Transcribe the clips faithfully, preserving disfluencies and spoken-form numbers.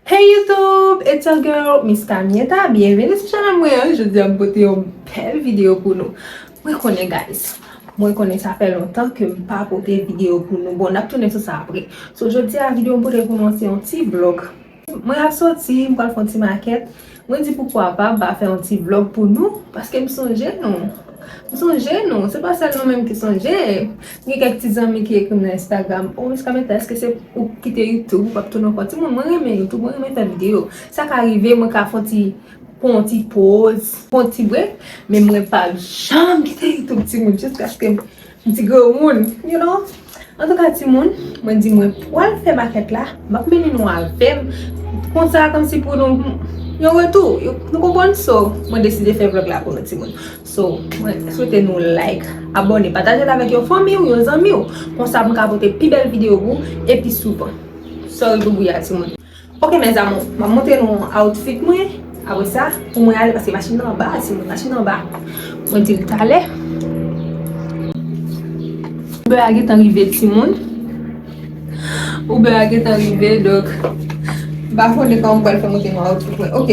Hey YouTube, it's your girl Miss Camieta. Byenveni sou chanèl mwen an. Jodi a m pote yon bèl videyo pou nou. Mwen konnen guys, mwen konnen sa fè lontan ke m pa pote videyo pou nou. Bon, n ap tounen sou sa apre. So jodi a videyo m pote pou nou an se yon ti vlog. Mwen ap soti, m pral fè yon ti makèt. Mwen di poukwa pa m pa fè yon ti vlog pou nou, paske m sonje nou. M sonje nou, se pa sèl nou menm ki sonje. Gen kèk ti zanmi ki ekri m nan Instagram, "Oh, Miss Camieta, èske se ou ki kite YouTube, ou p ap tounen ankò?" Timoun, mwen renmen YouTube, mwen renmen fè videyo. Sa ka rive, mwen ka fè yon ti, pran yon ti poz, pran yon ti break, men mwen p ap janm kite YouTube, timoun, jiskaske m ti granmoun, you know. Antouka, timoun, mwen di mwen pral fè makèt la, m ap mennen nou avè m. Konsa, kòmsi pou nou yon retou, yo, nou konprann? So, mwen deside fè vlog la pou nou, timoun. So, mwen swete nou like, abòne, pataje l avèk yon fanmi w, yon zanmi w. Konsa, m ka pote pi bèl videyo pou ou, e pi souvan. Sorry pou bri a, timoun. Ok, mes amours, m ap montre nou outfit mwen. Apre sa, pou mwen ale, paske machin nan anba, timoun, machin nan anba. Mwen di l talè. Uber a gentan rive, timoun. Uber a gentan rive, donk, m pa konnen kòman m pral fè montre nou outfit mwen. Ok,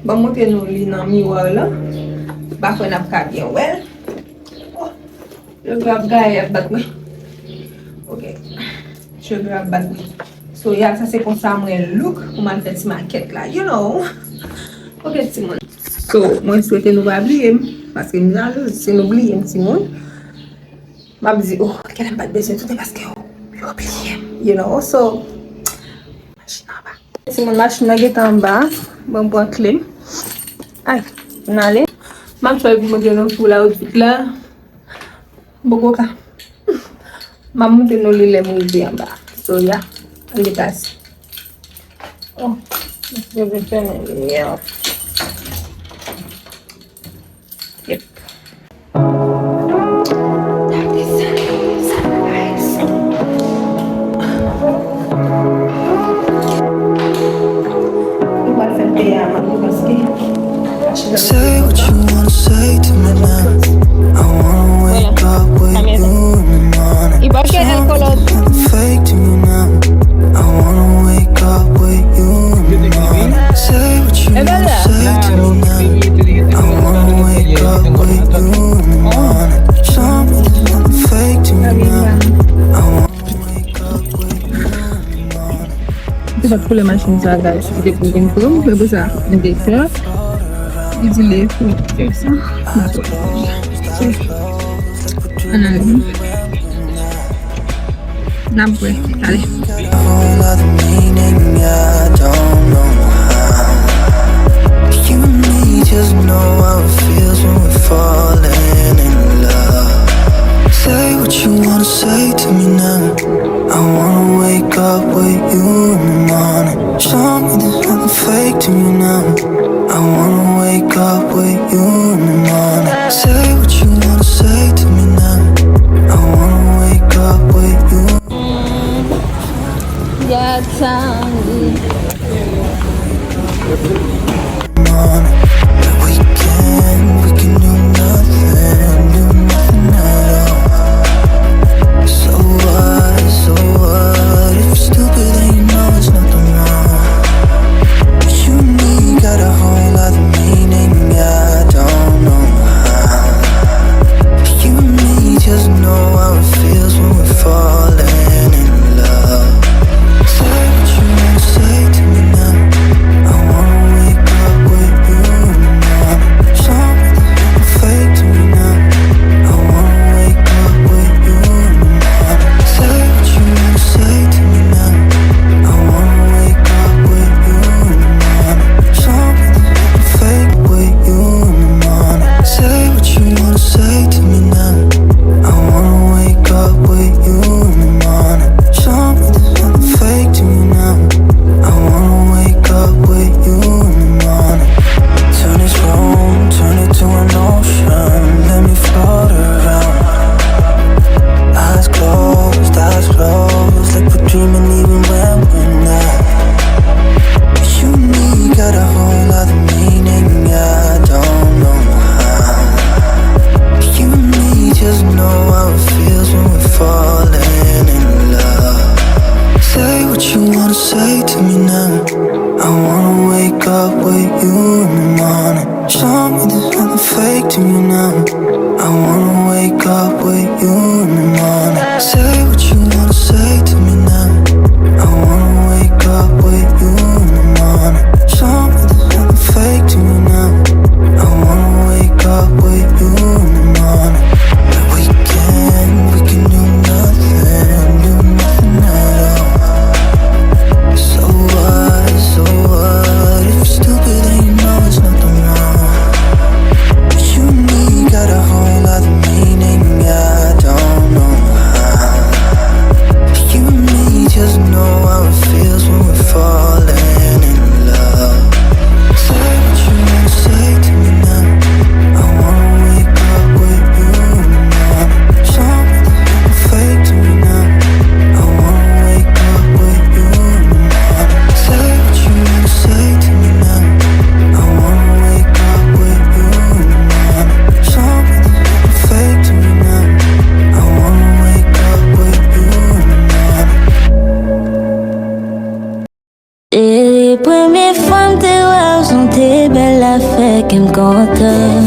ban m montre nou li nan miwa la. M pa kwè n ap ka byen wè l. Oh, cheve ap gaye ap bat mwen. Ok. Cheve ap bat mwen. So, ya, sa se konsa mwen look pou m al fè ti makèt la, you know. Ok, timoun. So, mwen swete nou pa bliye m, paske m jalou, si nou bliye m, timoun. M ap di, "Oh, kèlè m pa t bezwen tounen paske yo, yo bliye m," you know. So, machin anba. Timoun, machin nan gentan anba. Bon, m pran kle m. Ay, m ale. M ap try pou montre nou full outfit la. Poko ka. M ap montre nou li lè m rive anba. So, ya. Ann deplase. Oh, mwen vin fèmen limyè an. Yep. Ou pral fè m peye a, m ap depanse. Say what you wanna say to me now. I wanna wake up with you in the morning. Something fake to me now. I wanna wake up with you in the morning. Say what you wanna say to me now. I wanna wake up with you in the morning. Something fake to me now. I wanna wake up with you in the morning. Se pa t koulè machin sa, guys, ki te pou vin pou yo, men pou sa, m te fè. Li di li fè sa. Ann ale. N ap wè. Ale. A whole lot of meaning, I don't know how. You and me just know how it feels when we're falling in love. Say what you wanna say to me now. I wanna wake up with you in the morning. Show me there's nothing fake to me now. I wanna wake up with you in the morning. Say what you wanna say to me now. I wanna wake up with you. Got time. Morning. We can, we can do nothing, do nothing at all. So what, so what? If you're stupid, then you know it's nothing wrong. But you and me got a whole lot of meaning, I don't know how. You and me just know how it feels when we're falling in love. Say what you wanna say to me now. I wanna wake up with you in the morning. Show me there's nothing Cheri, premye fwa m te wè w, se yon te bèl afè, kè m kontan.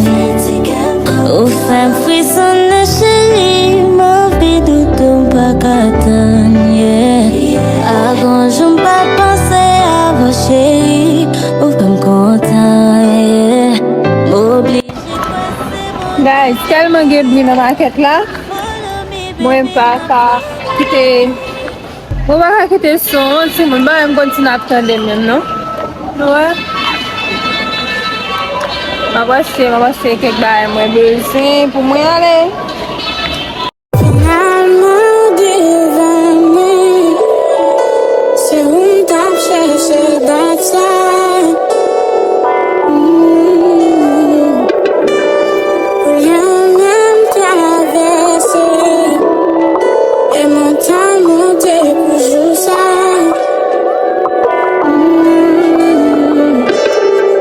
Ou fè m frisonnen, cheri, m anvi dodo, m pa ka tann, yeah. A gon jou m pa t panse avan, cheri, ou fè m kontan, yeah. M oblije. Guys, tèlman gen bri nan makèt la, mwen pa ka kite, mwen pa ka kite son an, timoun, bagay m kontinye ap tande menm, non. Nou wè? M ap achte, m ap achte kèk bagay mwen bezwen pou mwen ale. Finalman, ou devane. Se ou m t ap chèche dat sa. Mm. Koulye a menm travèse. E montay monte pou jou sa. Mm.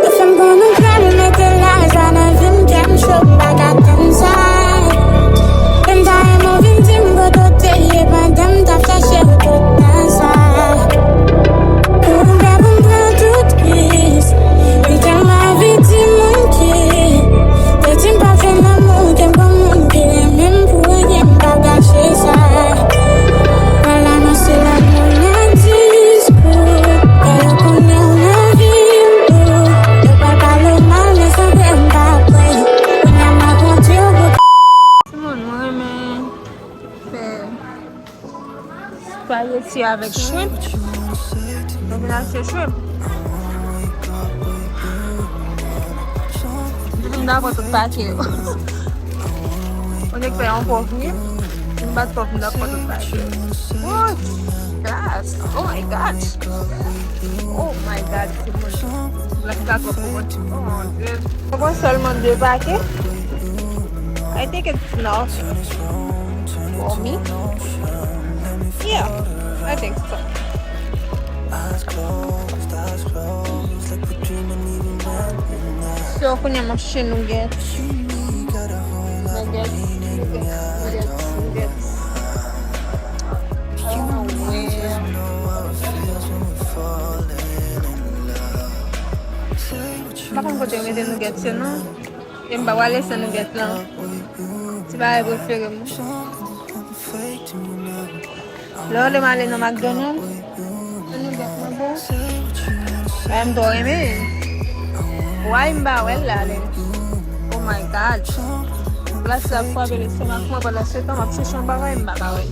Ou fè m konn ou pral mete laj la nan vi m, kè m cho, m pa ka tann sa. E m ta renmen w vin di m kote w te ye pandan m t ap chèche w tout tan sa. Ou pè pou m pran tout risk. M tèlman anvi di moun ki te di m p ap jwenn lanmou, ke m gon moun ki renmen m pou anyen, m p ap gache sa. Pral anonse lanmou nan diskou. Fè yo konnen w nan vi m tou. Yo pral pale w mal, men sanble m pa kwè. Kounye a m ap montre w pou. Timoun, mwen renmen fè spaghetti avèk shrimp. Mwen vin achte shrimp. Mwen vin dakò tout pake yo. Olye k fè yon pòv, wi. M bat pòv, m dakò tout pake yo. Woy! Glace! Oh my God! Oh my God! Timoun. Glace la twò pou mwen. Oh mon Dieu! Mwen pran sèlman de pake. I think it's enough for me. Yeah, I think so. So, kounye a m ap chèche nougat. Nougat, nougat, nougat, nougat. I don't know where. M pa konn kote yo mete nougat yo, non. E m pa pral lese nougat lan. Ti bagay prefere m. Lè w lè m ale nan McDonald's, se nougat mwen pran. Bagay m twò renmen. Why m pa wè l la, lè? Oh my God. Glace la ap frape lestomak mwen pandan se tan m ap chèche yon bagay m pa ka wè.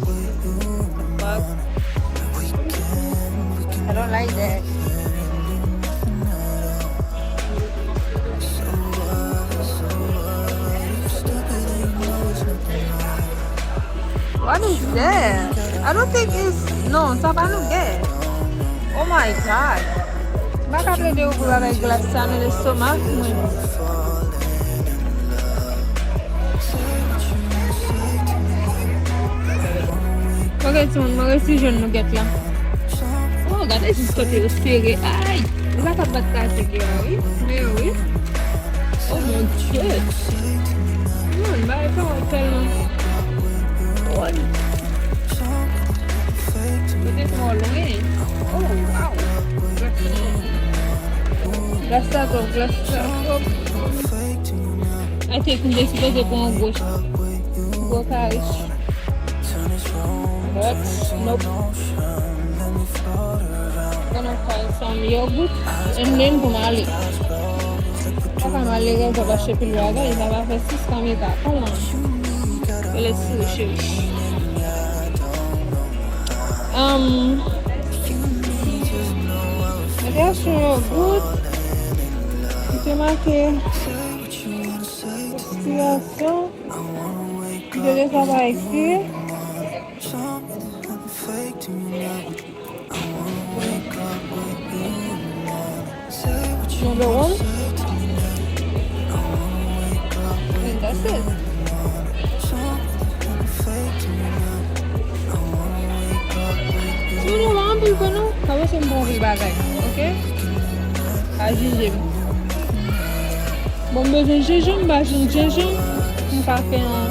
Fuck. I don't like that. What is that? I don't think it's, non, sa pa nougat. Oh my God. M pa ka plede ouvri bagay glas sa nan lestomak mwen. Ok, timoun, mwen resi jwenn nougat la. Oh, gade jis kote yo sere. Ay, li pa ka bat kase kè a, wi. Men wi. Oh mon Dieu. Timoun, bagay pa wè tèlman. Woy. Kote twò lwen. Oh, wow. Glas la twòp, glas la twòp. I think m te sipoze pran yon gwo, gwo kari. But, nope. Gonna try some yogurt and then pou m ale. Papa m ale rèv ap achte pil bagay, sa va fè sis kamera. Come on. Let's see, cheri. Um, mwen te achte yon yogurt. Li te make ekspirasyon. Li te deja pa ekspire. Number one. And that's it. Timoun, nou pa anpil fè non. Pa panse m pa anpil bagay, ok? Pa jije m. Bon, m bezwen jenjanm, m pa jwenn jenjanm. M pa fè yon,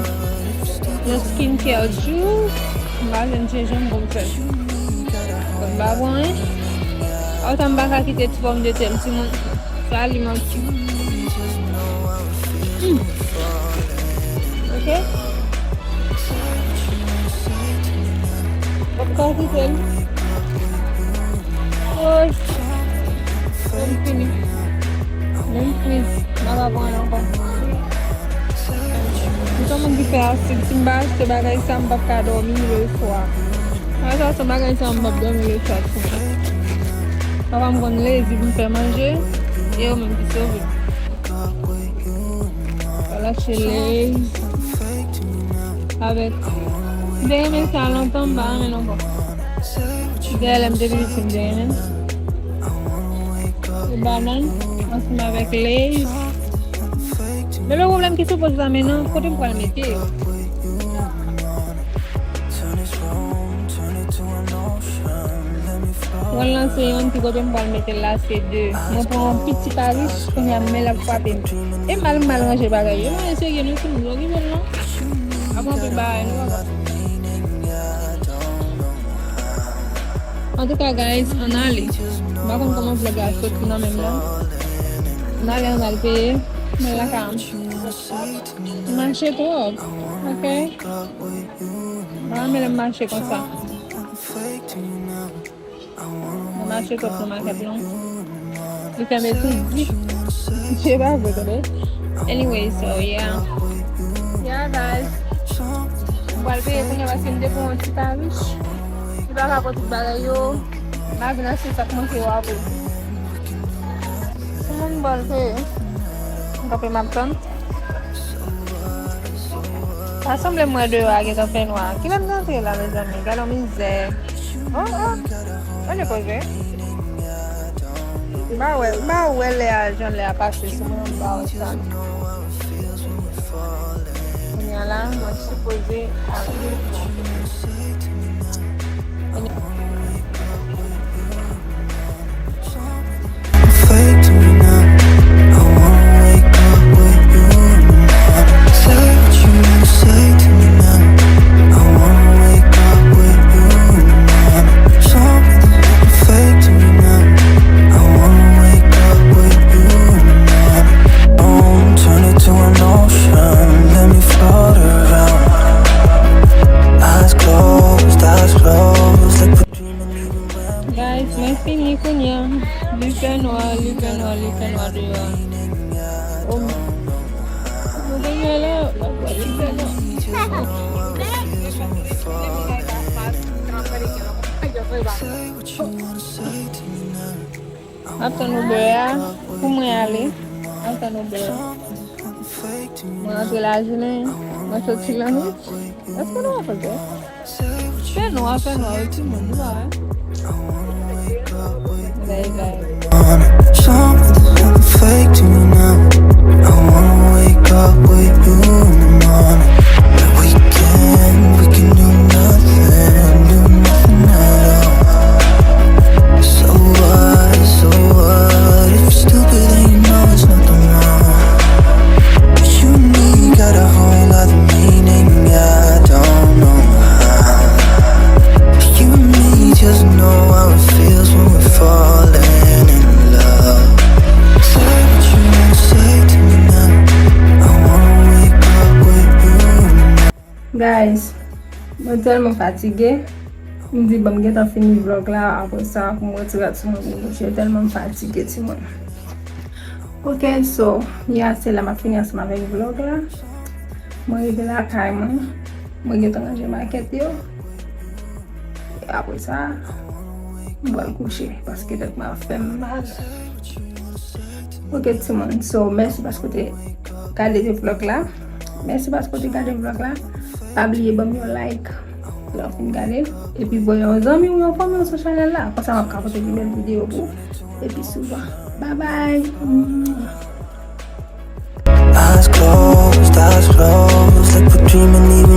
yon skincare jour. M pa jwenn jenjanm pou m fè. Bon, m pa pran anyen. Aw, sa m pa ka kite ti pòmdetè m, timoun. Sa li manke. Hmm. Ok? Pap ka kite l. Woy. Mwen fini. Mwen fini. M pa ka pran l ankò. M se moun ki fè asid. Si m pa achte bagay sa, m pap ka dòmi leswa. Sa, sa, se bagay sa, m pap dòmi leswa tou. Papa m konn lezi pou m fè manje, e yo menm ki sove m. Sa lache Lay's avèk, m te renmen sa lontan, m pa renmen l ankò. Dèyè lè m te piti, m te renmen. E banann ansanm avèk Lay's. Men le pwoblèm ki sou poze sa, men nan kote m pral mete yo? Mwen lanse youn, ki kote m pral mete l la, se de. Mwen pran yon piti Paris, kounye a men l ap frape m. E mal m mal ranje bagay yo. Non, e serye, nou timoun, okipe l non. Ap anpil bagay, nou papa. Antouka, guys, ann ale. M pa konn kòman vlòg la sot nan men m nan. Ann ale, ann al peye. Men lakay m. M mache twòp. Ok? M pa renmen lè m mache konsa. M mache twòp nan makèt non. Li fè m etoudi. Se pa vre, tande. Anyway, so, yeah. Yeah, guys. M pral peye kounye a paske m te pran yon ti Paris. Li pa ka pran tout bagay yo. M a vin achte sa k manke yo apre. Timoun, m pral peye. M kanpe, m ap tann. Sa sanble m wè deyò a gentan fè nwa. Kilè m te antre la, mezanmi? Gade yon mizè. Oh, oh. Ann poze. M pa wè, m pa wè lè a, jan lè a pase sou mwen, m pa wè sa. Kounye a la, mwen sipoze ale. Fake to me now. I wanna wake up with you in the morning. Say what you wanna say to me now. I wanna wake up with you in the morning. Something fake to me now. I wanna wake up with you in the morning. Don't turn it to an ocean. Let me float around. Eyes closed, eyes closed. Like Guys, mwen fini kounye a. Li fè nwa, li fè nwa, li fè nwa deyò a. Oh. Mwen gen la, li fè nwa. M ap tann Uber a pou mwen ale. M ap tann Uber. Mwen antre la jounen, mwen soti lannwit. Èske nou wè kote? Fè nwa, fè nwa, wi, timoun, nou pa wè. Gade, gade. Something fake to me now. I wanna wake up with you in the morning. Like we can, we can do nothing, do nothing at all. So what, so what? If you're stupid, then you know it's nothing wrong. You and me got a whole lot of meaning, I don't know how. You and me just know how it feels when we're falling in love. Say what you wanna say to me now. I wanna wake up with you. Guys, mwen tèlman fatige. M di, bon, m gentan fini vlog la, apre sa, pou m retire timoun nan kouche, tèlman m fatige, timoun. Ok, so, ya, se la m ap fini ansanm avèk vlog la. Mwen rive lakay mwen, mwen gentan ranje makèt yo. E apre sa, m pral kouche, paske tèt mwen ap fè m mal. Ok, timoun, so, mèsi paske w te gade vlog la. Mèsi paske w te gade vlog la. Pa bliye ban m yon like lè w fin gade l. Epi voye yon zanmi w, yon fanmi w sou chanèl la. Konsa m ap ka pote pi bèl videyo pou ou. Epi souvan. Bye bye. Eyes closed, eyes closed, like we're dreaming, even